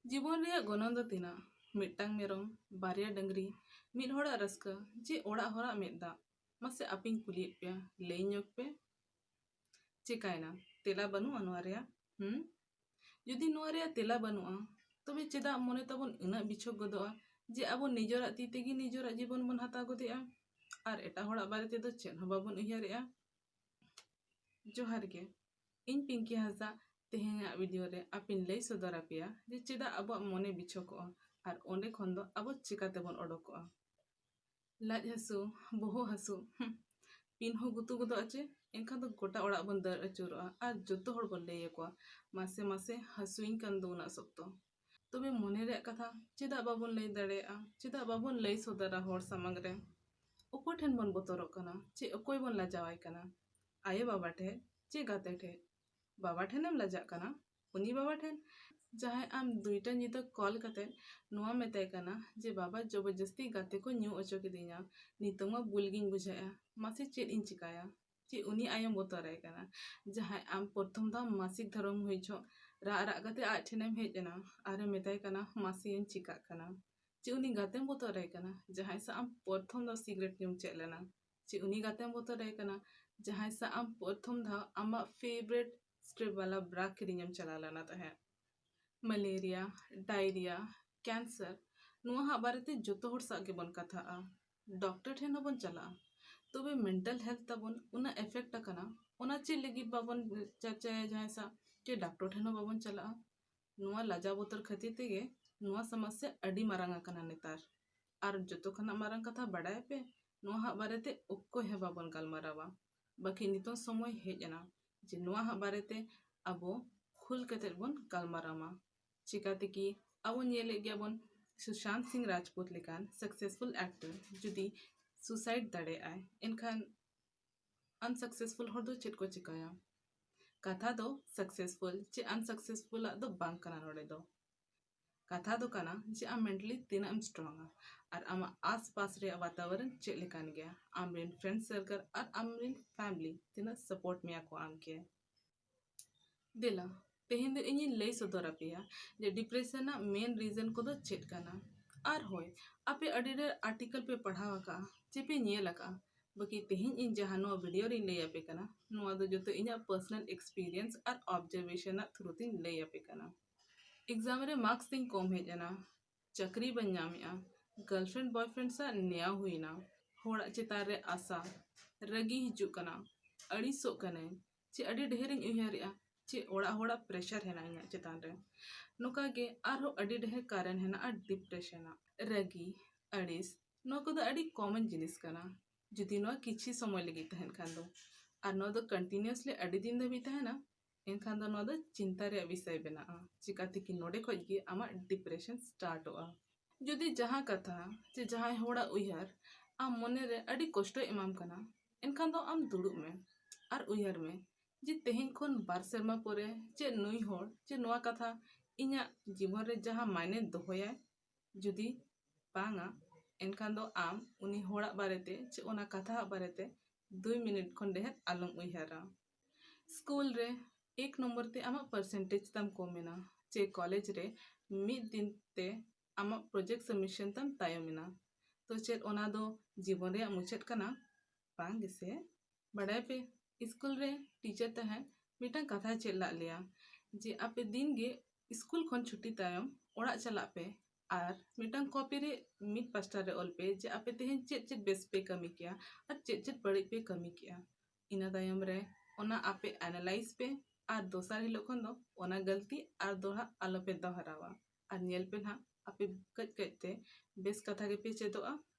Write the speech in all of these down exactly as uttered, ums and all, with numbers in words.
ᱡᱤᱵᱚᱱ ᱨᱮᱭᱟᱜ ᱜᱚᱱᱚᱝ ᱫᱚ ᱛᱤᱱᱟᱹᱜ? ᱢᱤᱫᱴᱟᱝ ᱢᱮᱨᱚᱢ, ᱵᱟᱨᱭᱟ ᱰᱟᱹᱝᱨᱤ, ᱢᱤᱫ ᱦᱚᱲᱟᱜ ᱨᱟᱹᱥᱠᱟᱹ, ᱡᱮ ᱚᱲᱟᱜ ᱦᱚᱲᱟᱜ ᱢᱮᱫ ᱫᱟᱜ᱾ ᱢᱟᱥᱮ ᱟᱯᱮᱧ ᱠᱩᱞᱤᱭᱮᱫ ᱯᱮᱭᱟ, ᱞᱟᱹᱭ ᱧᱚᱜ ᱯᱮ, ᱪᱮᱠᱟᱭᱮᱱᱟ? ᱛᱮᱞᱟ ᱵᱟᱹᱱᱩᱜᱼᱟ ᱱᱚᱣᱟ ᱨᱮᱭᱟᱜ? ᱦᱩᱸ? ᱡᱩᱫᱤ ᱱᱚᱣᱟ ᱨᱮᱭᱟᱜ ᱛᱮᱞᱟ ᱵᱟᱹᱱᱩᱜᱼᱟ, ᱛᱚᱵᱮ ᱪᱮᱫᱟᱜ ᱢᱚᱱᱮ ᱛᱟᱵᱚᱱ ᱩᱱᱟᱹᱜ ᱵᱤᱪᱷᱳᱠ ᱜᱚᱫᱚᱜᱼᱟ ᱡᱮ ᱟᱵᱚ ᱱᱤᱡᱮᱨᱟᱜ ᱛᱤ ᱛᱮᱜᱮ ᱱᱤᱡᱮᱨᱟᱜ ᱡᱤᱵᱚᱱ ᱵᱚᱱ ᱦᱟᱛᱟᱣ ᱜᱚᱫᱮᱜᱼᱟ ᱟᱨ ᱮᱴᱟᱜ ᱦᱚᱲᱟᱜ ᱵᱟᱨᱮ ᱛᱮᱫᱚ ᱪᱮᱫ ᱦᱚᱸ ᱵᱟᱵᱚᱱ ᱩᱭᱦᱟᱹᱨᱮᱜᱼᱟ? ᱡᱚᱦᱟᱨ ᱜᱮ, ᱤᱧ ᱯᱤᱝᱠᱤ ᱦᱟᱸᱥᱫᱟ᱾ ᱛᱮᱦᱮᱧᱟᱜ ᱵᱷᱤᱰᱤᱭᱳ ᱨᱮ ᱟᱯᱮᱧ ᱞᱟᱹᱭ ᱥᱚᱫᱚᱨ ᱟᱯᱮᱭᱟ ᱡᱮ ᱪᱮᱫᱟᱜ ᱟᱵᱚᱣᱟᱜ ᱢᱚᱱᱮ ᱵᱤᱪᱷᱳᱠᱚᱜᱼᱟ ᱟᱨ ᱚᱸᱰᱮ ᱠᱷᱚᱱ ᱫᱚ ᱟᱵᱚ ᱪᱤᱠᱟ ᱛᱮᱵᱚᱱ ᱚᱰᱚᱠᱚᱜᱼᱟ᱾ ᱞᱟᱡ ᱦᱟᱹᱥᱩ, ᱵᱚᱦᱚᱜ ᱦᱟᱹᱥᱩ, ᱦᱩᱸ, ᱯᱤᱱ ᱦᱚᱸ ᱜᱩᱛᱩ ᱜᱚᱫᱚᱜᱼᱟ ᱪᱮ? ᱮᱱᱠᱷᱟᱱ ᱫᱚ ᱜᱚᱴᱟ ᱚᱲᱟᱜ ᱵᱚᱱ ᱫᱟᱹᱲ ᱟᱹᱪᱩᱨᱚᱜᱼᱟ ᱟᱨ ᱡᱚᱛᱚ ᱦᱚᱲ ᱵᱚᱱ ᱞᱟᱹᱭ ᱟᱠᱚᱣᱟ, "ᱢᱟᱥᱮ ᱢᱟᱥᱮ ᱦᱟᱹᱥᱩᱧ ᱠᱟᱱ ᱫᱚ ᱩᱱᱟᱹᱜ ᱥᱚᱠᱛᱚ᱾" ᱛᱚᱵᱮ ᱢᱚᱱᱮ ᱨᱮᱭᱟᱜ ᱠᱟᱛᱷᱟ ᱪᱮᱫᱟᱜ ᱵᱟᱵᱚᱱ ᱞᱟᱹᱭ ᱫᱟᱲᱮᱭᱟᱜᱼᱟ? ᱪᱮᱫᱟᱜ ᱵᱟᱵᱚᱱ ᱞᱟᱹᱭ ᱥᱚᱫᱚᱨᱟ ᱦᱚᱲ ᱥᱟᱢᱟᱝ ᱨᱮ? ᱚᱠᱚᱭ ᱴᱷᱮᱱ ᱵᱚᱱ ᱵᱚᱛᱚᱨᱚᱜ ᱠᱟᱱᱟ? ᱪᱮ ᱚᱠᱚᱭ ᱵᱚᱱ ᱞᱟᱡᱟᱣᱟᱭ ᱠᱟᱱᱟ? ᱟᱭᱳ ᱵᱟᱵᱟ ᱴᱷᱮᱱ ᱪᱮ ᱜᱟᱛᱮ ᱴᱷᱮᱱ? ᱵᱟᱵᱟ ᱴᱷᱮᱱᱮᱢ ᱞᱟᱡᱟᱜ ᱠᱟᱱᱟ? ᱩᱱᱤ ᱵᱟᱵᱟ ᱴᱷᱮᱱ? ᱡᱟᱦᱟᱸᱭ ᱟᱢ ᱫᱩᱭᱴᱟ ᱧᱤᱫᱟᱹ ᱠᱚᱞ ᱠᱟᱛᱮ ᱱᱚᱣᱟ ᱢᱮᱛᱟᱭ ᱠᱟᱱᱟ ᱡᱮ, "ᱵᱟᱵᱟ, ᱡᱚᱵᱚᱨᱡᱚᱥᱛᱤ ᱜᱟᱛᱮ ᱠᱚ ᱧᱩ ᱦᱚᱪᱚ ᱠᱤᱫᱤᱧᱟ, ᱱᱤᱛᱚᱝ ᱢᱟ ᱵᱩᱞ ᱜᱤᱧ ᱵᱩᱡᱷᱟᱹᱣᱮᱫᱼᱟ, ᱢᱟᱥᱮ ᱪᱮᱫ ᱤᱧ ᱪᱤᱠᱟᱭᱟ?" ᱪᱮ ᱩᱱᱤ ᱟᱭᱳᱢ ᱵᱚᱛᱚᱨᱟᱭ ᱠᱟᱱᱟ, ᱡᱟᱦᱟᱸᱭ ᱟᱢ ᱯᱨᱚᱛᱷᱚᱢ ᱫᱷᱟᱣ ᱢᱟᱥᱤᱠ ᱫᱷᱚᱨᱚᱢ ᱦᱩᱭ ᱡᱚᱦᱚᱜ ᱨᱟᱜ ᱨᱟᱜ ᱠᱟᱛᱮ ᱟᱡ ᱴᱷᱮᱱᱮᱢ ᱦᱮᱡ ᱮᱱᱟ ᱟᱨᱮᱢ ᱢᱮᱛᱟᱭ ᱠᱟᱱᱟ, "ᱢᱟᱥᱮᱧ ᱪᱤᱠᱟᱜ ᱠᱟᱱᱟ?" ᱪᱮ ᱩᱱᱤ ᱜᱟᱛᱮᱢ ᱵᱚᱛᱚᱨᱟᱭ ᱠᱟᱱᱟ, ᱡᱟᱦᱟᱸᱭ ᱥᱟᱶ ᱟᱢ ᱯᱨᱚᱛᱷᱚᱢ ᱫᱷᱟᱣ ᱥᱤᱜᱨᱮᱴ ᱧᱩᱢ ᱪᱮᱫ ᱞᱮᱱᱟ? ᱪᱮ ᱩᱱᱤ ᱜᱟᱛᱮᱢ ᱵᱚᱛᱚᱨᱟᱭ ᱠᱟᱱᱟ, ᱡᱟᱦᱟᱸᱭ ᱥᱟᱶ ᱟᱢ ᱯᱨᱚᱛᱷᱚᱢ ᱫᱷᱟᱣ ᱟᱢᱟᱜ ᱯᱷᱮᱵᱟᱨᱮᱴ ᱥᱴᱨᱤᱯ ᱵᱟᱞᱟ ᱵᱨᱟ ᱠᱤᱨᱤᱧᱮᱢ ᱪᱟᱞᱟᱣ ᱞᱮᱱᱟ ᱛᱟᱦᱮᱸᱫ? ᱢᱟᱞᱮᱨᱤᱭᱟ, ᱰᱟᱭᱨᱤᱭᱟ, ᱠᱮᱱᱥᱟᱨ, ᱱᱚᱣᱟ ᱦᱟᱸᱜ ᱵᱟᱨᱮᱛᱮ ᱡᱚᱛᱚ ᱦᱚᱲ ᱥᱟᱶ ᱜᱮᱵᱚᱱ ᱠᱟᱛᱷᱟᱜᱼᱟ, ᱰᱚᱠᱴᱚᱨ ᱴᱷᱮᱱ ᱦᱚᱸᱵᱚᱱ ᱪᱟᱞᱟᱜᱼᱟ᱾ ᱛᱚᱵᱮ ᱢᱮᱱᱴᱟᱞ ᱦᱮᱞᱛᱷ ᱛᱟᱵᱚᱱ ᱩᱱᱟᱹᱜ ᱮᱯᱷᱮᱠᱴ ᱟᱠᱟᱱᱟ, ᱚᱱᱟ ᱪᱮᱫ ᱞᱟᱹᱜᱤᱫ ᱵᱟᱵᱚᱱ ᱪᱟᱨᱪᱟᱭᱟ ᱡᱟᱦᱟᱸᱭ ᱥᱟᱶ? ᱪᱮ ᱰᱟᱠᱴᱚᱨ ᱴᱷᱮᱱ ᱦᱚᱸ ᱵᱟᱵᱚᱱ ᱪᱟᱞᱟᱜᱼᱟ᱾ ᱱᱚᱣᱟ ᱞᱟᱡᱟᱣ ᱵᱚᱛᱚᱨ ᱠᱷᱟᱹᱛᱤᱨ ᱛᱮᱜᱮ ᱱᱚᱣᱟ ᱥᱚᱢᱚᱥᱥᱟ ᱟᱹᱰᱤ ᱢᱟᱨᱟᱝ ᱟᱠᱟᱱᱟ ᱱᱮᱛᱟᱨ᱾ ᱟᱨ ᱡᱚᱛᱚ ᱠᱷᱚᱱᱟᱜ ᱢᱟᱨᱟᱝ ᱠᱟᱛᱷᱟ ᱵᱟᱰᱟᱭᱟᱯᱮ, ᱱᱚᱣᱟ ᱦᱟᱸᱜ ᱵᱟᱨᱮᱛᱮ ᱚᱠᱚᱭ ᱦᱚᱸ ᱵᱟᱵᱚᱱ ᱜᱟᱞᱢᱟᱨᱟᱣᱟ᱾ ᱵᱟᱠᱤ ᱱᱤᱛᱚᱝ ᱥᱚᱢᱚᱭ ᱦᱮᱡ ᱮᱱᱟ ᱡᱮ ᱱᱚᱣᱟ ᱦᱟᱸᱜ ᱵᱟᱨᱮᱛᱮ ᱟᱵᱚ ᱠᱷᱩᱞ ᱠᱟᱛᱮᱫ ᱵᱚᱱ ᱜᱟᱞᱢᱟᱨᱟᱣ ᱢᱟ᱾ ᱪᱤᱠᱟᱹᱛᱮ ᱠᱤ ᱟᱵᱚ ᱧᱮᱞᱮᱫ ᱜᱮᱭᱟᱵᱚᱱ ᱥᱩᱥᱟᱱᱛ ᱥᱤᱝ ᱨᱟᱡᱽᱯᱩᱛ ᱞᱮᱠᱟᱱ ᱥᱟᱠᱥᱮᱥᱯᱷᱩᱞ ᱮᱠᱴᱚᱨ ᱡᱩᱫᱤ ᱥᱩᱥᱟᱭᱤᱰ ᱫᱟᱲᱮᱭᱟᱜᱼᱟᱭ, ᱮᱱᱠᱷᱟᱱ ᱟᱱᱥᱟᱠᱥᱮᱥᱯᱷᱩᱞ ᱦᱚᱲ ᱫᱚ ᱪᱮᱫ ᱠᱚ ᱪᱤᱠᱟᱹᱭᱟ? ᱠᱟᱛᱷᱟ ᱫᱚ ᱥᱟᱠᱥᱮᱥᱯᱷᱩᱞ ᱪᱮ ᱟᱱᱥᱟᱠᱥᱮᱥᱯᱷᱩᱞ ᱟᱜ ᱫᱚ ᱵᱟᱝ ᱠᱟᱱᱟ ᱱᱚᱰᱮ ᱫᱚ᱾ ᱠᱟᱛᱷᱟ ᱫᱚ ᱠᱟᱱᱟ ᱡᱮ ᱟᱢ ᱢᱮᱱᱴᱟᱞᱤ ᱛᱤᱱᱟᱹᱜ ᱮᱢ ᱥᱴᱨᱚᱝᱟ ᱟᱨ ᱟᱢᱟᱜ ᱟᱥᱯᱟᱥ ᱨᱮᱭᱟᱜ ᱵᱟᱛᱟᱵᱚᱨᱚᱱ ᱪᱮᱫ ᱞᱮᱠᱟᱱ ᱜᱮᱭᱟ, ᱟᱢᱨᱮᱱ ᱯᱷᱨᱮᱱᱰ ᱥᱟᱨᱠᱮᱞ ᱟᱨ ᱟᱢᱨᱮᱱ ᱯᱷᱮᱢᱤᱞᱤ ᱛᱤᱱᱟᱹᱜ ᱥᱟᱯᱳᱨᱴ ᱢᱮᱭᱟ ᱠᱚ ᱟᱢ ᱜᱮ᱾ ᱫᱮᱞᱟ, ᱛᱮᱦᱮᱧ ᱫᱚ ᱤᱧᱤᱧ ᱞᱟᱹᱭ ᱥᱚᱫᱚᱨ ᱟᱯᱮᱭᱟ ᱡᱮ ᱰᱤᱯᱨᱮᱥᱚᱱ ᱨᱮᱱᱟᱜ ᱢᱮᱱ ᱨᱤᱡᱚᱱ ᱠᱚᱫᱚ ᱪᱮᱫ ᱠᱟᱱᱟ᱾ ᱟᱨ ᱦᱳᱭ, ᱟᱯᱮ ᱟᱹᱰᱤ ᱰᱷᱮᱨ ᱟᱨᱴᱤᱠᱮᱞ ᱯᱮ ᱯᱟᱲᱦᱟᱣ ᱟᱠᱟᱫᱼᱟ ᱪᱮ ᱯᱮ ᱧᱮᱞ ᱟᱠᱟᱫᱼᱟ, ᱵᱟᱹᱠᱤ ᱛᱮᱦᱮᱧ ᱤᱧ ᱡᱟᱦᱟᱸ ᱱᱚᱣᱟ ᱵᱷᱤᱰᱤᱭᱳ ᱨᱤᱧ ᱞᱟᱹᱭ ᱟᱯᱮ ᱠᱟᱱᱟ, ᱱᱚᱣᱟ ᱫᱚ ᱡᱚᱛᱚ ᱤᱧᱟᱹᱜ ᱯᱟᱨᱥᱚᱱᱟᱞ ᱮᱠᱥᱯᱤᱨᱤᱭᱮᱱᱥ ᱟᱨ ᱚᱵᱡᱟᱨᱵᱷᱮᱥᱚᱱ ᱨᱮᱱᱟᱜ ᱛᱷᱨᱩ ᱛᱤᱧ ᱞᱟᱹᱭ ᱟᱯᱮ ᱠᱟᱱᱟ᱾ ᱮᱠᱡᱟᱢ ᱨᱮ ᱢᱟᱨᱠᱥ ᱛᱤᱧ ᱠᱚᱢ ᱦᱮᱡ ᱮᱱᱟ, ᱪᱟᱹᱠᱨᱤ ᱵᱟᱹᱧ ᱧᱟᱢᱮᱜᱼᱟ, ᱜᱟᱨᱞᱯᱷᱨᱮᱱᱰ ᱵᱚᱭᱯᱷᱨᱮᱱᱰ ᱥᱟᱶ ᱱᱮᱭᱟᱣ ᱦᱩᱭᱱᱟ, ᱦᱚᱲᱟᱜ ᱪᱮᱛᱟᱱ ᱨᱮ ᱟᱥᱟ, ᱨᱟᱹᱜᱤ ᱦᱤᱡᱩᱜ ᱠᱟᱱᱟ, ᱟᱹᱲᱤᱥᱚᱜ ᱠᱟᱹᱱᱟᱹᱧ, ᱪᱮ ᱟᱹᱰᱤ ᱰᱷᱮᱨᱤᱧ ᱩᱭᱦᱟᱹᱨᱮᱜᱼᱟ, ᱪᱮ ᱚᱲᱟᱜ ᱦᱚᱲᱟᱜ ᱯᱨᱮᱥᱟᱨ ᱦᱮᱱᱟᱜᱼᱟ ᱤᱧᱟᱹᱜ ᱪᱮᱛᱟᱱ ᱨᱮ᱾ ᱱᱚᱝᱠᱟ ᱜᱮ ᱟᱨᱦᱚᱸ ᱟᱹᱰᱤ ᱰᱷᱮᱨ ᱠᱟᱨᱚᱱ ᱦᱮᱱᱟᱜᱼᱟ ᱰᱤᱯᱨᱮᱥᱚᱱᱟᱜ᱾ ᱨᱟᱹᱜᱤ, ᱟᱹᱲᱤᱥ, ᱱᱚᱣᱟ ᱠᱚᱫᱚ ᱟᱹᱰᱤ ᱠᱚᱢᱚᱱ ᱡᱤᱱᱤᱥ ᱠᱟᱱᱟ᱾ ᱡᱩᱫᱤ ᱱᱚᱣᱟ ᱠᱤᱪᱷᱤ ᱥᱚᱢᱚᱭ ᱞᱟᱹᱜᱤᱫ ᱛᱟᱦᱮᱱ ᱠᱷᱟᱱ ᱫᱚ, ᱟᱨ ᱱᱚᱣᱟ ᱫᱚ ᱠᱚᱱᱴᱤᱱᱤᱭᱩᱥᱞᱤ ᱟᱹᱰᱤ ᱫᱤᱱ ᱫᱷᱟᱹᱵᱤᱡ ᱛᱟᱦᱮᱱᱟ, ᱮᱱᱠᱷᱟᱱ ᱫᱚ ᱱᱚᱣᱟ ᱫᱚ ᱪᱤᱱᱛᱟ ᱨᱮᱭᱟᱜ ᱵᱤᱥᱚᱭ ᱵᱮᱱᱟᱜᱼᱟ, ᱪᱤᱠᱟᱹᱛᱮ ᱠᱤ ᱱᱚᱰᱮ ᱠᱷᱚᱡ ᱜᱮ ᱟᱢᱟᱜ ᱰᱤᱯᱨᱮᱥᱚᱱ ᱥᱴᱟᱨᱴᱚᱜᱼᱟ᱾ ᱡᱩᱫᱤ ᱡᱟᱦᱟᱸ ᱠᱟᱛᱷᱟ ᱪᱮ ᱡᱟᱦᱟᱸᱭ ᱦᱚᱲᱟᱜ ᱩᱭᱦᱟᱹᱨ ᱟᱢ ᱢᱚᱱᱮ ᱨᱮ ᱟᱹᱰᱤ ᱠᱚᱥᱴᱚᱭ ᱮᱢᱟᱢ ᱠᱟᱱᱟ, ᱮᱱᱠᱷᱟᱱ ᱫᱚ ᱟᱢ ᱫᱩᱲᱩᱵ ᱢᱮ ᱟᱨ ᱩᱭᱦᱟᱹᱨ ᱢᱮ ᱡᱮ ᱛᱮᱦᱮᱧ ᱠᱷᱚᱱ ᱵᱟᱨ ᱥᱮᱨᱢᱟ ᱯᱚᱨᱮ ᱪᱮᱫ ᱱᱩᱭ ᱦᱚᱲ ᱪᱮ ᱱᱚᱣᱟ ᱠᱟᱛᱷᱟ ᱤᱧᱟᱹᱜ ᱡᱤᱵᱚᱱ ᱨᱮ ᱡᱟᱦᱟᱸ ᱢᱟᱭᱱᱮ ᱫᱚᱦᱚᱭᱟᱭ, ᱡᱩᱫᱤ ᱵᱟᱝᱟ, ᱮᱱᱠᱷᱟᱱ ᱫᱚ ᱟᱢ ᱩᱱᱤ ᱦᱚᱲᱟᱜ ᱵᱟᱨᱮᱛᱮ ᱪᱮ ᱚᱱᱟ ᱠᱟᱛᱷᱟ ᱟᱜ ᱵᱟᱨᱮᱛᱮ ᱫᱩᱭ ᱢᱤᱱᱤᱴ ᱠᱷᱚᱱ ᱰᱷᱮᱨ ᱟᱞᱚᱢ ᱩᱭᱦᱟᱹᱨᱟ᱾ ᱥᱠᱩᱞ ᱨᱮ ᱮᱠ ᱱᱚᱢᱵᱚᱨ ᱛᱮ ᱟᱢᱟᱜ ᱯᱟᱨᱥᱮᱱᱴᱮᱡᱽ ᱛᱟᱢ ᱠᱚᱢ ᱮᱱᱟ, ᱪᱮ ᱠᱚᱞᱮᱡᱽ ᱨᱮ ᱢᱤᱫ ᱫᱤᱱ ᱛᱮ ᱟᱢᱟᱜ ᱯᱨᱚᱡᱮᱠᱴ ᱥᱟᱵᱢᱤᱥᱚᱱ ᱛᱟᱢ ᱛᱟᱭᱚᱢ ᱮᱱᱟ, ᱛᱚ ᱪᱮᱫ ᱚᱱᱟ ᱫᱚ ᱡᱤᱵᱚᱱ ᱨᱮᱭᱟᱜ ᱢᱩᱪᱟᱹᱫ ᱠᱟᱱᱟ? ᱵᱟᱝ ᱜᱮᱥᱮ᱾ ᱵᱟᱰᱟᱭ ᱯᱮ, ᱥᱠᱩᱞ ᱨᱮ ᱴᱤᱪᱟᱨ ᱛᱟᱦᱮᱸᱫ ᱢᱤᱫᱴᱟᱝ ᱠᱟᱛᱷᱟᱭ ᱪᱮᱫ ᱞᱟᱜ ᱞᱮᱭᱟ ᱡᱮ ᱟᱯᱮ ᱫᱤᱱ ᱜᱮ ᱥᱠᱩᱞ ᱠᱷᱚᱱ ᱪᱷᱩᱴᱤ ᱛᱟᱭᱚᱢ ᱚᱲᱟᱜ ᱪᱟᱞᱟᱜ ᱯᱮ ᱟᱨ ᱢᱤᱫᱴᱟᱝ ᱠᱚᱯᱤ ᱨᱮ ᱢᱤᱫ ᱯᱟᱥᱴᱟ ᱨᱮ ᱚᱞ ᱯᱮ ᱡᱮ ᱟᱯᱮ ᱛᱮᱦᱮᱧ ᱪᱮᱫ ᱪᱮᱫ ᱵᱮᱥ ᱯᱮ ᱠᱟᱹᱢᱤ ᱠᱮᱜᱼᱟ ᱟᱨ ᱪᱮᱫ ᱪᱮᱫ ᱵᱟᱹᱲᱤᱡ ᱯᱮ ᱠᱟᱹᱢᱤ ᱠᱮᱜᱼᱟ᱾ ᱤᱱᱟᱹ ᱛᱟᱭᱚᱢ ᱨᱮ ᱚᱱᱟ ᱟᱯᱮ ᱮᱱᱟᱞᱟᱭᱤᱡᱽ ᱯᱮ ᱟᱨ ᱫᱚᱥᱟᱨ ᱦᱤᱞᱳᱜ ᱠᱷᱚᱱ ᱫᱚ ᱚᱱᱟ ᱜᱟᱹᱞᱛᱤ ᱟᱨ ᱫᱚᱦᱲᱟ ᱟᱞᱚᱯᱮ ᱫᱚᱦᱨᱟᱣᱟ᱾ ᱟᱨ ᱧᱮᱞ ᱯᱮ ᱱᱟᱦᱟᱜ ᱟᱯᱮ ᱠᱟᱹᱡ ᱠᱟᱹᱡ ᱛᱮ ᱵᱮᱥ ᱠᱟᱛᱷᱟ ᱜᱮᱯᱮ ᱪᱮᱫᱚᱜᱼᱟ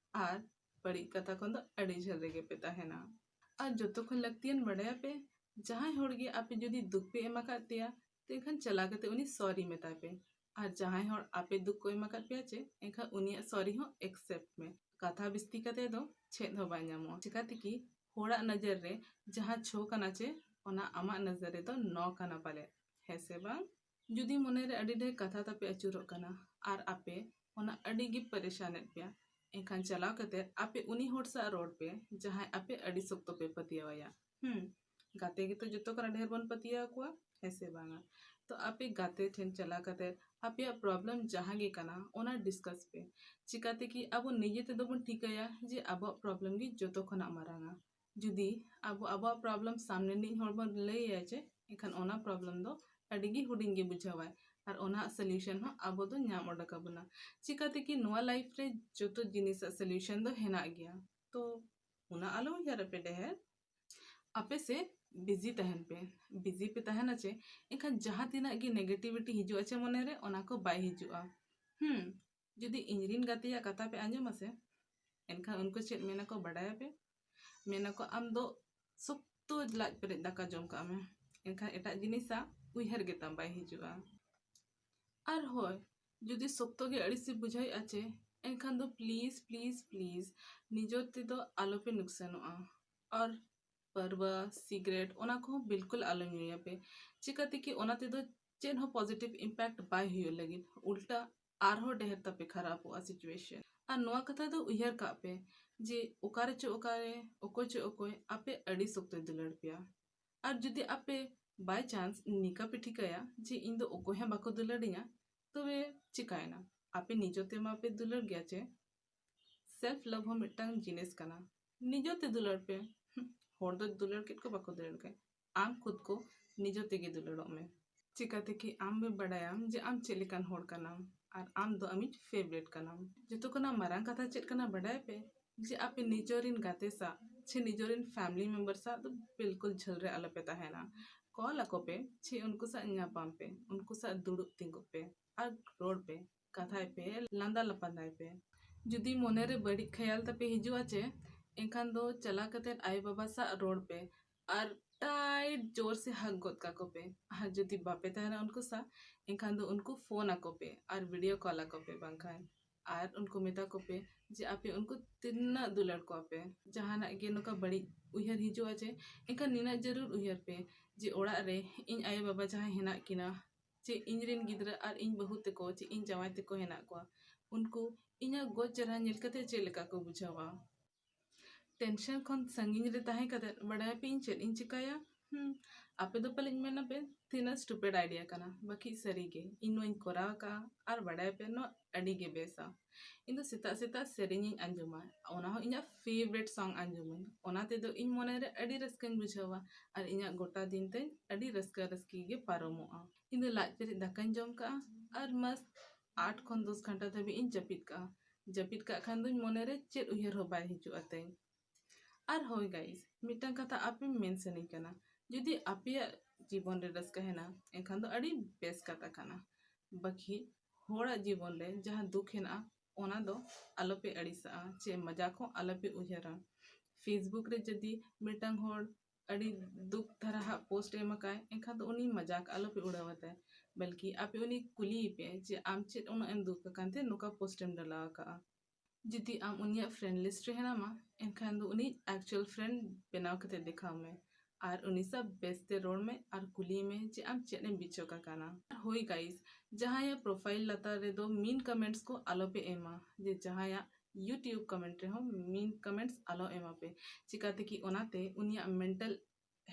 ᱟᱨ ᱵᱟᱹᱲᱤᱡ ᱠᱟᱛᱷᱟ ᱠᱷᱚᱱ ᱫᱚ ᱟᱹᱰᱤ ᱡᱷᱟᱹᱞ ᱨᱮᱜᱮ ᱯᱮ ᱛᱟᱦᱮᱱᱟ᱾ ᱟᱨ ᱡᱚᱛᱚ ᱠᱷᱚᱱ ᱞᱟᱹᱠᱛᱤᱭᱟᱱ ᱵᱟᱰᱟᱭᱟᱯᱮ, ᱡᱟᱦᱟᱸᱭ ᱦᱚᱲ ᱜᱮ ᱟᱯᱮ ᱡᱩᱫᱤ ᱫᱩᱠ ᱯᱮ ᱮᱢ ᱟᱠᱟᱫ ᱛᱮᱭᱟ, ᱛᱚ ᱮᱱᱠᱷᱟᱱ ᱪᱟᱞᱟᱣ ᱠᱟᱛᱮ ᱩᱱᱤ ᱥᱚᱨᱤ ᱢᱮᱛᱟᱭ ᱯᱮ᱾ ᱟᱨ ᱡᱟᱦᱟᱸᱭ ᱦᱚᱲ ᱟᱯᱮ ᱫᱩᱠ ᱠᱚ ᱮᱢ ᱟᱠᱟᱫ ᱯᱮᱭᱟ ᱪᱮ, ᱮᱱᱠᱷᱟᱱ ᱩᱱᱤᱭᱟᱜ ᱥᱚᱨᱤ ᱦᱚᱸ ᱮᱠᱥᱮᱯᱴ ᱢᱮ᱾ ᱠᱟᱛᱷᱟ ᱵᱤᱥᱛᱤ ᱠᱟᱛᱮ ᱫᱚ ᱪᱮᱫ ᱦᱚᱸ ᱵᱟᱭ ᱧᱟᱢᱚᱜᱼᱟ᱾ ᱪᱤᱠᱟᱹ ᱛᱮᱠᱤ ᱦᱚᱲᱟᱜ ᱱᱚᱡᱚᱨ ᱨᱮ ᱡᱟᱦᱟᱸ ᱪᱷᱚ ᱠᱟᱱᱟ ᱪᱮ, ᱚᱱᱟ ᱟᱢᱟᱜ ᱱᱚᱡᱚᱨ ᱨᱮᱫᱚ ᱱᱚ ᱠᱟᱱᱟ ᱯᱟᱞᱮ, ᱦᱮᱸ ᱥᱮ ᱵᱟᱝ? ᱡᱩᱫᱤ ᱢᱚᱱᱮᱨᱮ ᱟᱹᱰᱤ ᱰᱷᱮᱨ ᱠᱟᱛᱷᱟ ᱛᱟᱯᱮ ᱟᱹᱪᱩᱨᱚᱜ ᱠᱟᱱᱟ ᱟᱨ ᱟᱯᱮ ᱚᱱᱟ ᱟᱹᱰᱤ ᱜᱮ ᱯᱟᱨᱤᱥᱟᱱᱮᱫ ᱯᱮᱭᱟ, ᱮᱱᱠᱷᱟᱱ ᱪᱟᱞᱟᱣ ᱠᱟᱛᱮ ᱟᱯᱮ ᱩᱱᱤ ᱦᱚᱲ ᱥᱟᱶ ᱨᱚᱲ ᱯᱮ ᱡᱟᱦᱟᱸᱭ ᱟᱯᱮ ᱟᱹᱰᱤ ᱥᱚᱠᱛᱚ ᱯᱮ ᱯᱟᱹᱛᱭᱟᱹᱣ ᱟᱭᱟ᱾ ᱦᱩᱸ, ᱜᱟᱛᱮ ᱜᱮᱛᱚ ᱡᱚᱛᱚ ᱠᱷᱚᱱᱟᱜ ᱰᱷᱮᱨ ᱵᱚᱱ ᱯᱟᱹᱛᱭᱟᱹᱣ ᱟᱠᱚᱣᱟ, ᱦᱮᱸ ᱥᱮ ᱵᱟᱝᱟ? ᱛᱚ ᱟᱯᱮ ᱜᱟᱛᱮ ᱴᱷᱮᱱ ᱪᱟᱞᱟᱣ ᱠᱟᱛᱮ ᱟᱯᱮᱭᱟᱜ problem ᱡᱟᱦᱟᱸ ᱜᱮ ᱠᱟᱱᱟ, ᱚᱱᱟ discuss ᱯᱮ᱾ ᱪᱤᱠᱟᱛᱮ ᱠᱤ ᱟᱵᱚ ᱱᱤᱡᱮ ᱛᱮᱫᱚ ᱵᱚᱱ ᱴᱷᱤᱠᱟᱹᱭᱟ ᱡᱮ ᱟᱵᱚᱣᱟᱜ problem ᱜᱮ ᱡᱚᱛᱚ ᱠᱷᱚᱱᱟᱜ ᱢᱟᱨᱟᱝᱟ᱾ ᱡᱩᱫᱤ ᱟᱵᱚ ᱟᱵᱚᱣᱟᱜ problem ᱥᱟᱢᱱᱮ ᱨᱤᱱᱤᱡ ᱦᱚᱲ ᱵᱚᱱ ᱞᱟᱹᱭ ᱟᱭᱟ ᱡᱮ, ᱮᱱᱠᱷᱟᱱ ᱚᱱᱟ problem ᱫᱚ ᱟᱹᱰᱤ ᱜᱮ ᱦᱩᱰᱤᱧ ᱜᱮ ᱵᱩᱡᱷᱟᱹᱣᱟᱭ ᱟᱨ ᱚᱱᱟ solution ᱦᱚᱸ ᱟᱵᱚ ᱫᱚ ᱧᱟᱢ ᱚᱰᱚᱠ ᱟᱵᱚᱱᱟ᱾ ᱪᱤᱠᱟᱛᱮ ᱠᱤ ᱱᱚᱣᱟ life ᱨᱮ ᱡᱚᱛᱚ ᱡᱤᱱᱤᱥᱟᱜ solution ᱫᱚ ᱦᱮᱱᱟᱜ ᱜᱮᱭᱟ᱾ ᱛᱚ ᱚᱱᱟ ᱟᱞᱚ ᱩᱭᱦᱟᱹᱨ ᱟᱯᱮ ᱰᱷᱮᱨ, ᱟᱯᱮ ᱥᱮ busy ᱛᱟᱦᱮᱱ ᱯᱮ᱾ Busy ᱯᱮ ᱛᱟᱦᱮᱱᱟ ᱪᱮ, ᱮᱱᱠᱷᱟᱱ ᱡᱟᱦᱟᱸ ᱛᱤᱱᱟᱹᱜ ᱜᱮ negativity ᱦᱤᱡᱩᱜᱼᱟ ᱪᱮ ᱢᱚᱱᱮᱨᱮ, ᱚᱱᱟ ᱠᱚ ᱵᱟᱭ ᱦᱤᱡᱩᱜᱼᱟ᱾ ᱦᱩᱸ, ᱡᱩᱫᱤ ᱤᱧ ᱨᱤᱱ ᱜᱟᱛᱮᱭᱟᱜ ᱠᱟᱛᱷᱟ ᱯᱮ ᱟᱸᱡᱚᱢᱟ ᱥᱮ, ᱮᱱᱠᱷᱟᱱ ᱩᱱᱠᱩ ᱪᱮᱫ ᱢᱮᱱᱟ ᱠᱚ ᱵᱟᱰᱟᱭᱟᱯᱮ? ᱢᱮᱱᱟ ᱠᱚ, "ᱟᱢ ᱫᱚ ᱥᱚᱠᱛᱚ ᱞᱟᱡ ᱯᱮᱨᱮᱡ ᱫᱟᱠᱟ ᱡᱚᱢ ᱠᱟᱜ ᱢᱮ, ᱮᱱᱠᱷᱟᱱ ᱮᱴᱟᱜ ᱡᱤᱱᱤᱥᱟᱜ ᱩᱭᱦᱟᱹᱨ ᱜᱮᱛᱟᱢ ᱵᱟᱭ ᱦᱤᱡᱩᱜᱼᱟ᱾" ᱟᱨ ᱦᱳᱭ, ᱡᱩᱫᱤ ᱥᱚᱠᱛᱚ ᱜᱮ ᱟᱹᱲᱤᱥ ᱵᱩᱡᱷᱟᱹᱣᱮᱫᱼᱟ ᱪᱮ, ᱮᱱᱠᱷᱟᱱ ᱫᱚ please, please, please, ᱱᱤᱡᱮᱨ ᱛᱮᱫᱚ ᱟᱞᱚᱯᱮ ᱱᱩᱠᱥᱟᱱᱚᱜᱼᱟ᱾ ᱟᱨ ᱯᱟᱹᱨᱣᱟᱹ, ᱥᱤᱜᱨᱮᱴ, ᱚᱱᱟ ᱠᱚᱦᱚᱸ ᱵᱤᱞᱠᱩᱞ ᱟᱞᱚ ᱧᱩᱭᱟᱯᱮ᱾ ᱪᱤᱠᱟᱹᱛᱮ ᱠᱤ ᱚᱱᱟ ᱛᱮᱫᱚ ᱪᱮᱫ ᱦᱚᱸ positive impact ᱵᱟᱭ ᱦᱩᱭᱩᱜ ᱞᱟᱹᱜᱤᱫ, ᱩᱞᱴᱟ ᱟᱨᱦᱚᱸ ᱰᱷᱮᱨ ᱛᱟᱯᱮ ᱠᱷᱟᱨᱟᱯᱚᱜᱼᱟ situation᱾ ᱟᱨ ᱱᱚᱣᱟ ᱠᱟᱛᱷᱟ ᱫᱚ ᱩᱭᱦᱟᱹᱨ ᱠᱟᱜ ᱯᱮ ᱡᱮ ᱚᱠᱟᱨᱮ ᱪᱚ ᱚᱠᱟᱨᱮ, ᱚᱠᱚᱭ ᱪᱚ ᱚᱠᱚᱭ ᱟᱯᱮ ᱟᱹᱰᱤ ᱥᱚᱠᱛᱚᱭ ᱫᱩᱞᱟᱹᱲ ᱯᱮᱭᱟ᱾ ᱟᱨ ᱡᱩᱫᱤ ᱟᱯᱮ by chance ᱱᱤᱠᱟ ᱯᱮ ᱴᱷᱤᱠᱟᱹᱭᱟ ᱡᱮ ᱤᱧ ᱫᱚ ᱚᱠᱚᱭ ᱦᱚᱸ ᱵᱟᱠᱚ ᱫᱩᱞᱟᱹᱲᱤᱧᱟ, ᱛᱚᱵᱮ ᱪᱤᱠᱟᱭᱮᱱᱟ? ᱟᱯᱮ ᱱᱤᱡᱮ ᱛᱮᱢᱟ ᱯᱮ ᱫᱩᱞᱟᱹᱲ ᱜᱮᱭᱟ ᱪᱮ? Self love ᱦᱚᱸ ᱢᱤᱫᱴᱟᱝ ᱡᱤᱱᱤᱥ ᱠᱟᱱᱟ, ᱱᱤᱡᱮ ᱛᱮ ᱫᱩᱞᱟᱹᱲ ᱯᱮ᱾ ᱦᱩᱸ, ᱦᱚᱲ ᱫᱚ ᱫᱩᱞᱟᱹᱲ ᱠᱮᱫ ᱠᱚ ᱵᱟᱠᱚ ᱫᱩᱞᱟᱹᱲ ᱠᱮᱫ, ᱟᱢ ᱠᱷᱩᱫ ᱠᱚ ᱱᱤᱡᱮ ᱛᱮᱜᱮ ᱫᱩᱞᱟᱹᱲᱚᱜ ᱢᱮ᱾ ᱪᱤᱠᱟᱹᱛᱮ ᱠᱤ ᱟᱢ ᱵᱟᱰᱟᱭᱟᱢ ᱡᱮ ᱟᱢ ᱪᱮᱫ ᱞᱮᱠᱟᱱ ᱦᱚᱲ ᱠᱟᱱᱟᱢ ᱟᱨ ᱟᱢ ᱫᱚ ᱟᱢᱤᱡ favourite ᱠᱟᱱᱟᱢ? ᱡᱚᱛᱚ ᱠᱷᱚᱱᱟᱜ ᱢᱟᱨᱟᱝ ᱠᱟᱛᱷᱟ ᱪᱮᱫ ᱠᱟᱱᱟ ᱵᱟᱰᱟᱭ ᱯᱮ? ᱡᱮ ᱟᱯᱮ ᱱᱤᱡᱮᱨᱤᱱ ᱜᱟᱛᱮ ᱥᱟᱶ ᱪᱮ ᱱᱤᱡᱮᱨᱤᱱ family member ᱥᱟᱶ ᱫᱚ ᱵᱤᱞᱠᱩᱞ ᱡᱷᱟᱹᱞ ᱨᱮ ᱟᱞᱚᱯᱮ ᱛᱟᱦᱮᱱᱟ᱾ ᱠᱚᱞ ᱟᱠᱚ ᱯᱮ ᱪᱮ ᱩᱱᱠᱩ ᱥᱟᱶ ᱧᱟᱯᱟᱢ ᱯᱮ, ᱩᱱᱠᱩ ᱥᱟᱶ ᱫᱩᱲᱩᱵ ᱛᱤᱸᱜᱩᱜ ᱯᱮ ᱟᱨ ᱨᱚᱲ ᱯᱮ, ᱠᱟᱛᱷᱟᱭ ᱯᱮ, ᱞᱟᱸᱫᱟ ᱞᱟᱯᱟᱸᱫᱟᱭ ᱯᱮ᱾ ᱡᱩᱫᱤ ᱢᱚᱱᱮᱨᱮ ᱵᱟᱹᱲᱤᱡ ᱠᱷᱟᱭᱟᱞ ᱛᱟᱯᱮ ᱦᱤᱡᱩᱜᱼᱟ ᱪᱮ, ᱮᱱᱠᱷᱟᱱ ᱫᱚ ᱪᱟᱞᱟᱣ ᱠᱟᱛᱮ ᱟᱭᱳ ᱵᱟᱵᱟ ᱥᱟᱶ ᱨᱚᱲ ᱯᱮ ᱟᱨ tight ᱡᱳᱨ ᱥᱮ hug ᱜᱚᱫ ᱠᱟᱠᱚ ᱯᱮ᱾ ᱟᱨ ᱡᱩᱫᱤ ᱵᱟᱯᱮ ᱛᱟᱦᱮᱱᱟ ᱩᱱᱠᱩ ᱥᱟᱶ, ᱮᱱᱠᱷᱟᱱ ᱫᱚ ᱩᱱᱠᱩ ᱯᱷᱳᱱ ᱟᱠᱚ ᱯᱮ ᱟᱨ video call ᱟᱠᱚ ᱯᱮ ᱵᱟᱝᱠᱷᱟᱱ᱾ ᱟᱨ ᱩᱱᱠᱩ ᱢᱮᱛᱟ ᱠᱚᱯᱮ ᱡᱮ ᱟᱯᱮ ᱩᱱᱠᱩ ᱛᱤᱱᱟᱹᱜ ᱫᱩᱞᱟᱹᱲ ᱠᱚᱣᱟ ᱯᱮ᱾ ᱡᱟᱦᱟᱱᱟᱜ ᱜᱮ ᱱᱚᱝᱠᱟ ᱵᱟᱹᱲᱤᱡ ᱩᱭᱦᱟᱹᱨ ᱦᱤᱡᱩᱜᱼᱟ ᱡᱮ, ᱮᱱᱠᱷᱟᱱ ᱱᱤᱱᱟᱹᱜ ᱡᱟᱹᱨᱩᱲ ᱩᱭᱦᱟᱹᱨ ᱯᱮ ᱡᱮ ᱚᱲᱟᱜ ᱨᱮ ᱤᱧ ᱟᱭᱳ ᱵᱟᱵᱟ ᱡᱟᱦᱟᱸᱭ ᱦᱮᱱᱟᱜ ᱠᱤᱱᱟ, ᱪᱮ ᱤᱧ ᱨᱮᱱ ᱜᱤᱫᱽᱨᱟᱹ ᱟᱨ ᱤᱧ ᱵᱟᱹᱦᱩ ᱛᱟᱠᱚ, ᱪᱮ ᱤᱧ ᱡᱟᱶᱟᱭ ᱛᱟᱠᱚ ᱦᱮᱱᱟᱜ ᱠᱚᱣᱟ, ᱩᱱᱠᱩ ᱤᱧᱟᱹᱜ ᱜᱚᱡ ᱪᱮᱦᱨᱟ ᱧᱮᱞ ᱠᱟᱛᱮ ᱪᱮᱫ ᱞᱮᱠᱟ ᱠᱚ ᱵᱩᱡᱷᱟᱹᱣᱟ? Tension ᱠᱷᱚᱱ ᱥᱟᱺᱜᱤᱧ ᱨᱮ ᱛᱟᱦᱮᱸ ᱠᱟᱛᱮ ᱵᱟᱲᱟᱭᱟᱯᱮ ᱤᱧ ᱪᱮᱫ ᱤᱧ ᱪᱤᱠᱟᱹᱭᱟ? ᱦᱩᱸ, ᱟᱯᱮ ᱫᱚ ᱯᱟᱞᱮᱧ ᱢᱮᱱᱟ ᱯᱮ, "ᱛᱤᱱᱟᱹᱜ stupid idea ᱠᱟᱱᱟ", ᱵᱟᱠᱷᱤᱡ ᱥᱟᱹᱨᱤ ᱜᱮ ᱤᱧ ᱱᱚᱣᱟᱧ ᱠᱚᱨᱟᱣ ᱟᱠᱟᱫᱼᱟ᱾ ᱟᱨ ᱵᱟᱰᱟᱭ ᱯᱮ, ᱱᱚᱣᱟ ᱟᱹᱰᱤ ᱜᱮ ᱵᱮᱥᱟ᱾ ᱤᱧ ᱫᱚ ᱥᱮᱛᱟᱜ ᱥᱮᱛᱟᱜ ᱥᱮᱨᱮᱧ ᱤᱧ ᱟᱸᱡᱚᱢᱟ, ᱚᱱᱟ ᱦᱚᱸ ᱤᱧᱟᱹᱜ favourite song ᱟᱸᱡᱚᱢᱟᱹᱧ᱾ ᱚᱱᱟ ᱛᱮᱫᱚ ᱤᱧ ᱢᱚᱱᱮᱨᱮ ᱟᱹᱰᱤ ᱨᱟᱹᱥᱠᱟᱹᱧ ᱵᱩᱡᱷᱟᱹᱣᱟ ᱟᱨ ᱤᱧᱟᱹᱜ ᱜᱚᱴᱟ ᱫᱤᱱ ᱛᱤᱧ ᱟᱹᱰᱤ ᱨᱟᱹᱥᱠᱟᱹ ᱨᱟᱹᱥᱠᱤ ᱜᱮ ᱯᱟᱨᱚᱢᱚᱜᱼᱟ᱾ ᱤᱧ ᱫᱚ ᱞᱟᱡ ᱯᱮᱨᱮᱡ ᱫᱟᱠᱟᱧ ᱡᱚᱢ ᱠᱟᱜᱼᱟ ᱟᱨ ᱢᱟᱥ ᱟᱴ ᱠᱷᱚᱱ ᱫᱚᱥ ᱜᱷᱚᱱᱴᱟ ᱫᱷᱟᱹᱵᱤᱡ ᱤᱧ ᱡᱟᱹᱯᱤᱫ ᱠᱟᱜᱼᱟ᱾ ᱡᱟᱹᱯᱤᱫ ᱠᱟᱜ ᱠᱷᱟᱱ ᱫᱚᱧ ᱢᱚᱱᱮᱨᱮ ᱪᱮᱫ ᱩᱭᱦᱟᱹᱨ ᱦᱚᱸ ᱵᱟᱭ ᱦᱤᱡᱩᱜᱼᱟ ᱛᱤᱧ᱾ ᱟᱨ ᱦᱳᱭ guys, ᱢᱤᱫᱴᱟᱝ ᱠᱟᱛᱷᱟ ᱟᱯᱮ ᱢᱮᱱ ᱥᱟᱱᱟᱧ ᱠᱟᱱᱟ, ᱡᱩᱫᱤ ᱟᱯᱮᱭᱟᱜ ᱡᱤᱵᱚᱱ ᱨᱮ ᱨᱟᱹᱥᱠᱟᱹ ᱦᱮᱱᱟᱜᱼᱟ, ᱮᱱᱠᱷᱟᱱ ᱫᱚ ᱟᱹᱰᱤ ᱵᱮᱥ ᱠᱟᱛᱷᱟ ᱠᱟᱱᱟ᱾ ᱵᱟᱹᱠᱤ ᱦᱚᱲᱟᱜ ᱡᱤᱵᱚᱱ ᱨᱮ ᱡᱟᱦᱟᱸ ᱫᱩᱠ ᱦᱮᱱᱟᱜᱼᱟ, ᱚᱱᱟ ᱫᱚ ᱟᱞᱚᱯᱮ ᱟᱹᱲᱤᱥᱟᱜᱼᱟ, ᱪᱮ ᱢᱟᱡᱟᱠ ᱦᱚᱸ ᱟᱞᱚᱯᱮ ᱩᱭᱦᱟᱹᱨᱟ᱾ Facebook ᱨᱮ ᱡᱩᱫᱤ ᱢᱤᱫᱴᱟᱝ ᱦᱚᱲ ᱟᱹᱰᱤ ᱫᱩᱠ ᱫᱷᱟᱨᱟ ᱦᱟᱜ post ᱮᱢ ᱟᱠᱟᱫ, ᱮᱱᱠᱷᱟᱱ ᱫᱚ ᱩᱱᱤ ᱢᱟᱡᱟᱠ ᱟᱞᱚᱯᱮ ᱩᱲᱟᱹᱣᱟᱛᱟᱭ, ᱵᱚᱞᱠᱤ ᱟᱯᱮ ᱩᱱᱤ ᱠᱩᱞᱤᱭᱮ ᱯᱮ ᱡᱮ, "ᱟᱢ ᱪᱮᱫ ᱩᱱᱟᱹᱜ ᱮᱢ ᱫᱩᱠ ᱟᱠᱟᱱ ᱛᱮ ᱱᱚᱝᱠᱟ post ᱮᱢ ᱰᱟᱞᱟᱣ ᱟᱠᱟᱫᱼᱟ?" ᱡᱩᱫᱤ ᱟᱢ ᱩᱱᱤᱭᱟᱜ friend list ᱨᱮ ᱦᱮᱱᱟᱢᱟ, ᱮᱱᱠᱷᱟᱱ ᱫᱚ ᱩᱱᱤ actual friend ᱵᱮᱱᱟᱣ ᱠᱟᱛᱮ ᱫᱮᱠᱷᱟᱣ ᱢᱮ ᱟᱨ ᱩᱱᱤ ᱥᱟᱶ ᱵᱮᱥᱛᱮ ᱨᱚᱲ ᱢᱮ ᱟᱨ ᱠᱩᱞᱤᱭᱮ ᱢᱮ ᱡᱮ ᱟᱢ ᱪᱮᱫ ᱮᱢ ᱵᱤᱪᱷᱚᱠ ᱟᱠᱟᱱᱟ᱾ ᱟᱨ ᱦᱳᱭ guys, ᱡᱟᱦᱟᱸᱭᱟᱜ profile ᱞᱟᱛᱟᱨ ᱨᱮᱫᱚ mean comments ᱠᱚ ᱟᱞᱚᱯᱮ ᱮᱢᱟ, ᱡᱮ ᱡᱟᱦᱟᱸᱭᱟᱜ YouTube comment ᱨᱮᱦᱚᱸ mean comments ᱟᱞᱚ ᱮᱢᱟ ᱯᱮ, ᱪᱤᱠᱟᱹᱛᱮ ᱠᱤ ᱚᱱᱟᱛᱮ ᱩᱱᱤᱭᱟᱜ mental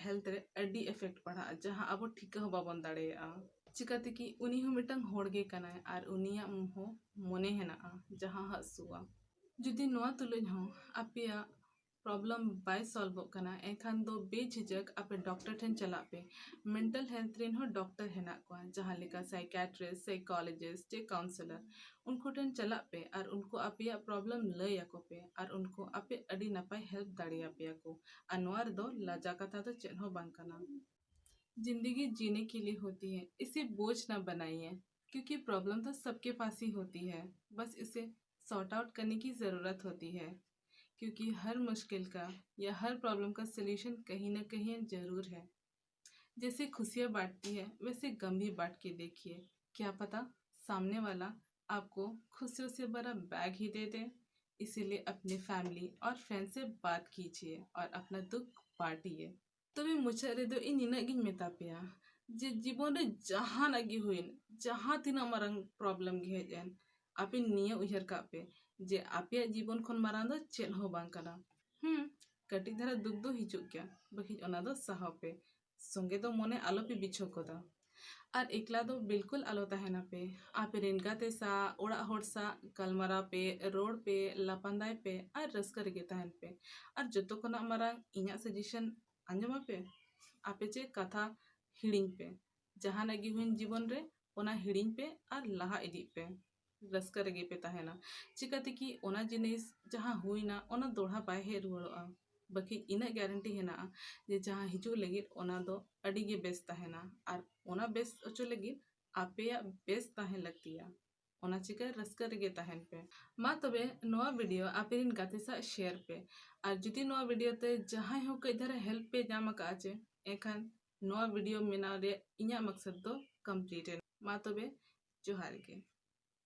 health ᱨᱮ ᱟᱹᱰᱤ effect ᱯᱟᱲᱟᱜᱼᱟ, ᱡᱟᱦᱟᱸ ᱟᱵᱚ ᱴᱷᱤᱠᱟᱹ ᱦᱚᱸ ᱵᱟᱵᱚᱱ ᱫᱟᱲᱮᱭᱟᱜᱼᱟ᱾ ᱪᱤᱠᱟᱹᱛᱮ ᱠᱤ ᱩᱱᱤ ᱦᱚᱸ ᱢᱤᱫᱴᱟᱝ ᱦᱚᱲ ᱜᱮ ᱠᱟᱱᱟᱭ ᱟᱨ ᱩᱱᱤᱭᱟᱜ ᱦᱚᱸ ᱢᱚᱱᱮ ᱦᱮᱱᱟᱜᱼᱟ ᱡᱟᱦᱟᱸ ᱦᱟᱹᱥᱩᱣᱟ᱾ ᱡᱩᱫᱤ ᱱᱚᱣᱟ ᱛᱩᱞᱩᱡ ᱦᱚᱸ ᱟᱯᱮᱭᱟᱜ problem ᱵᱟᱭ solveᱚᱜ ᱠᱟᱱᱟ, ᱮᱱᱠᱷᱟᱱ ᱫᱚ ᱵᱮᱡᱷᱤᱡᱷᱟᱹᱠ ᱟᱯᱮ doctor ᱴᱷᱮᱱ ᱪᱟᱞᱟᱜ ᱯᱮ᱾ Mental health ᱨᱮᱱ ᱦᱚᱸ doctor ᱦᱮᱱᱟᱜ ᱠᱚᱣᱟ, ᱡᱟᱦᱟᱸ ᱞᱮᱠᱟ psychiatrist ᱥᱮ psychologist ᱥᱮ counsellor᱾ ᱩᱱᱠᱩ ᱴᱷᱮᱱ ᱪᱟᱞᱟᱜ ᱯᱮ ᱟᱨ ᱩᱱᱠᱩ ᱟᱯᱮᱭᱟᱜ problem ᱞᱟᱹᱭ ᱟᱠᱚ ᱯᱮ ᱟᱨ ᱩᱱᱠᱩ ᱟᱯᱮ ᱟᱹᱰᱤ ᱱᱟᱯᱟᱭ help ᱫᱟᱲᱮᱭᱟᱯᱮᱭᱟ ᱠᱚ᱾ ᱟᱨ ᱱᱚᱣᱟ ᱨᱮᱫᱚ ᱞᱟᱡᱟ ᱠᱟᱛᱷᱟ ᱫᱚ ᱪᱮᱫ ᱦᱚᱸ ᱵᱟᱝ ᱠᱟᱱᱟ᱾ जिंदगी जीने के लिए होती है, इसे बोझ ना बनाइए, क्योंकि problem तो सबके पास ही होती है, बस इसे sort out करने की ज़रूरत होती है, क्योंकि हर मुश्किल का या हर problem का solution कहीं ना कहीं ज़रूर है। जैसे खुशियाँ बांटती है, वैसे गम भी बांट के देखिए, क्या पता सामने वाला आपको खुशियों से भरा bag ही दे दे। इसीलिए अपने family और friend से बात कीजिए और अपना दुख बांटिए। ᱛᱚᱵᱮ ᱢᱩᱪᱟᱹᱫ ᱨᱮᱫᱚ ᱤᱧ ᱱᱤᱱᱟᱹᱜ ᱜᱤᱧ ᱢᱮᱛᱟ ᱯᱮᱭᱟ ᱡᱮ ᱡᱤᱵᱚᱱ ᱨᱮ ᱡᱟᱦᱟᱱᱟᱜ ᱜᱮ ᱦᱩᱭᱮᱱ, ᱡᱟᱦᱟᱸ ᱛᱤᱱᱟᱹᱜ ᱢᱟᱨᱟᱝ problem ᱜᱮ ᱦᱮᱡ ᱮᱱ, ᱟᱯᱮ ᱱᱤᱭᱟᱹ ᱩᱭᱦᱟᱹᱨ ᱠᱟᱜ ᱯᱮ ᱡᱮ ᱟᱯᱮᱭᱟᱜ ᱡᱤᱵᱚᱱ ᱠᱷᱚᱱ ᱢᱟᱨᱟᱝ ᱫᱚ ᱪᱮᱫ ᱦᱚᱸ ᱵᱟᱝ ᱠᱟᱱᱟ᱾ ᱦᱩᱸ, ᱠᱟᱹᱴᱤᱡ ᱫᱷᱟᱨᱟ ᱫᱩᱠ ᱫᱚ ᱦᱤᱡᱩᱜ ᱜᱮᱭᱟ, ᱵᱟᱹᱠᱤ ᱚᱱᱟ ᱫᱚ ᱥᱟᱦᱟᱣ ᱯᱮ᱾ ᱥᱚᱸᱜᱮ ᱫᱚ ᱢᱚᱱᱮ ᱟᱞᱚᱯᱮ ᱵᱤᱪᱷᱟᱹᱣ ᱜᱚᱫᱟ᱾ ᱟᱨ ᱮᱠᱞᱟ ᱫᱚ ᱵᱤᱞᱠᱩᱞ ᱟᱞᱚ ᱛᱟᱦᱮᱱᱟᱯᱮ᱾ ᱟᱯᱮ ᱨᱮᱱ ᱜᱟᱛᱮ ᱥᱟᱶ, ᱚᱲᱟᱜ ᱦᱚᱲ ᱥᱟᱶ ᱜᱟᱞᱢᱟᱨᱟᱣ ᱯᱮ, ᱨᱚᱲ ᱯᱮ, ᱞᱟᱯᱟᱱᱫᱟᱭ ᱯᱮ ᱟᱨ ᱨᱟᱹᱥᱠᱟᱹ ᱨᱮᱜᱮ ᱛᱟᱦᱮᱱ ᱯᱮ᱾ ᱟᱨ ᱡᱚᱛᱚ ᱠᱷᱚᱱᱟᱜ ᱢᱟᱨᱟᱝ ᱤᱧᱟᱹᱜ ᱥᱟᱡᱮᱥᱚᱱ ᱟᱸᱡᱚᱢ ᱟᱯᱮ, ᱟᱯᱮ ᱪᱮᱫ ᱠᱟᱛᱷᱟ ᱦᱤᱲᱤᱧ ᱯᱮ᱾ ᱡᱟᱦᱟᱱᱟᱜ ᱜᱮ ᱦᱩᱭᱮᱱ ᱡᱤᱵᱚᱱ ᱨᱮ, ᱚᱱᱟ ᱦᱤᱲᱤᱧ ᱯᱮ ᱟᱨ ᱞᱟᱦᱟ ᱤᱫᱤᱜ ᱯᱮ᱾ ᱨᱟᱹᱥᱠᱟᱹ ᱨᱮᱜᱮ ᱯᱮ ᱛᱟᱦᱮᱱᱟ᱾ ᱪᱤᱠᱟᱹᱛᱮ ᱠᱤ ᱚᱱᱟ ᱡᱤᱱᱤᱥ ᱡᱟᱦᱟᱸ ᱦᱩᱭᱱᱟ, ᱚᱱᱟ ᱫᱚᱲᱦᱟ ᱵᱟᱭ ᱦᱮᱡ ᱨᱩᱣᱟᱹᱲᱚᱜᱼᱟ᱾ ᱵᱟᱹᱠᱤ ᱤᱱᱟᱹᱜ ᱜᱮᱨᱮᱱᱴᱤ ᱦᱮᱱᱟᱜᱼᱟ ᱡᱮ ᱡᱟᱦᱟᱸ ᱦᱤᱡᱩᱜ ᱞᱟᱹᱜᱤᱫ, ᱚᱱᱟ ᱫᱚ ᱟᱹᱰᱤ ᱜᱮ ᱵᱮᱥ ᱛᱟᱦᱮᱱᱟ᱾ ᱟᱨ ᱚᱱᱟ ᱵᱮᱥ ᱦᱚᱪᱚ ᱞᱟᱹᱜᱤᱫ ᱟᱯᱮᱭᱟᱜ ᱵᱮᱥ ᱛᱟᱦᱮᱸ ᱞᱟᱹᱠᱛᱤᱭᱟ᱾ ᱚᱱᱟ ᱪᱤᱠᱟᱹ ᱨᱟᱹᱥᱠᱟᱹ ᱨᱮᱜᱮ ᱛᱟᱦᱮᱱ ᱯᱮ᱾ ᱢᱟ ᱛᱚᱵᱮ ᱱᱚᱣᱟ ᱵᱷᱤᱰᱤᱭᱳ ᱟᱯᱮ ᱨᱮᱱ ᱜᱟᱛᱮ ᱥᱟᱶ ᱥᱮᱭᱟᱨ ᱯᱮ᱾ ᱟᱨ ᱡᱩᱫᱤ ᱱᱚᱣᱟ ᱵᱷᱤᱰᱤᱭᱳ ᱛᱮ ᱡᱟᱦᱟᱸᱭ ᱦᱚᱸ ᱠᱟᱹᱡ ᱫᱷᱟᱨᱟ ᱦᱮᱞᱯ ᱯᱮ ᱧᱟᱢ ᱟᱠᱟᱫᱼᱟ ᱪᱮ, ᱮᱱᱠᱷᱟᱱ ᱱᱚᱣᱟ ᱵᱷᱤᱰᱤᱭᱳ ᱵᱮᱱᱟᱣ ᱨᱮᱭᱟᱜ ᱤᱧᱟᱹᱜ ᱢᱟᱠᱥᱟᱫ ᱫᱚ ᱠᱚᱢᱯᱞᱤᱴ ᱮᱱᱟ᱾ ᱢᱟ ᱛᱚᱵᱮ, ᱡᱚᱦᱟᱨ ᱜᱮ᱾